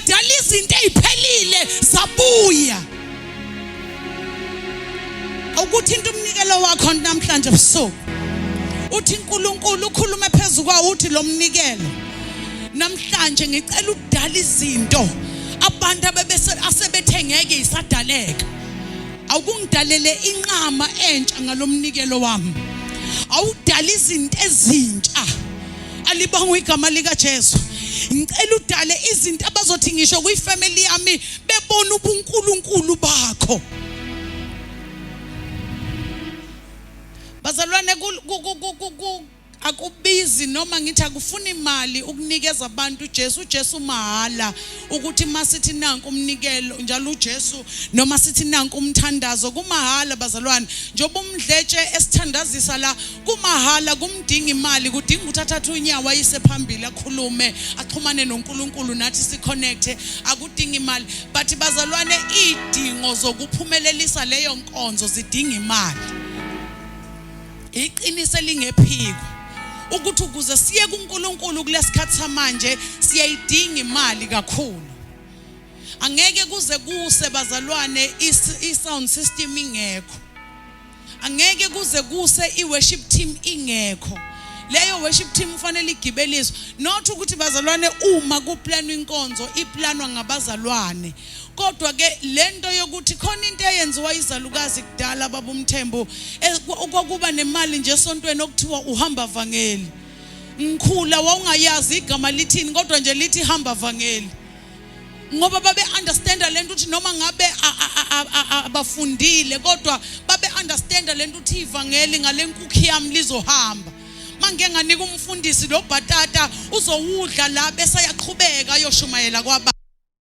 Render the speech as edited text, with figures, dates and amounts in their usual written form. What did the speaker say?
Ngadala izinto eziphelile zabuya. Ukuthi into umnikelo wakho namhlanje ebusuku. Uthi uNkulunkulu ukhulume phezulu kwawo uthi lo mnikelo. Namhlanje ngicela udala izinto abantu abebese asebethengeke isadaleka. Awukungidalele inqama entsha ngalomnikelo wami. Awudala izinto ezintsha. Alibongwe igama likaJesu. Ngicela udale izinto abazothi ngisho kwifamily yami bebona ubuNkulunkulu bakho. Bazalwane akubizi noma ngithi akufuni imali ukunikeza abantu uJesu. UJesu mahala ukuthi masithi nanku umnikelo njalo uJesu noma sithi nanku umthandazo kumahala bazalwane. Njengoba umdletshe esithandazisa la kumahala, kumdinga imali, kudinga ukuthi athathe unyawo ayise phambili akhulume axhumane noNkulunkulu nathi siconnecte, akudinga imali. But bazalwane, idingo zokuphumelelisa leyo nkonzo zidinga imali. Iqiniso elingephiko ukuthi ukuze siye kuNkulunkulu kulesikhathi samanje siyayidinga imali kakhulu. Angeke kuze kuse bazalwane i-sound system ingekho. Angeke kuze kuse i-worship team ingekho. Leyo worship team kufanele igibeliswe. Not ukuthi bazalwane uma kuplanwa inkonzo iplanwa ngabazalwane. Kodwa ke lento yokuthi khona into eyenziwa izalukazi kudala baba uMthembu kwakuba nemali nje esontweni okuthiwa uhamba vangeli. Ngikhula wawungayazi igama lithini kodwa nje lithi hamba vangeli. Ngoba babe understanda lento ukuthi noma ngabe abafundile kodwa babe understanda lento ukuthi ivangeli ngalenkukhu yami lizohamba. Mangike nganika umfundisi lo bhatata uzowudla la bese ayaqhubeka ayoshumayela kwaba.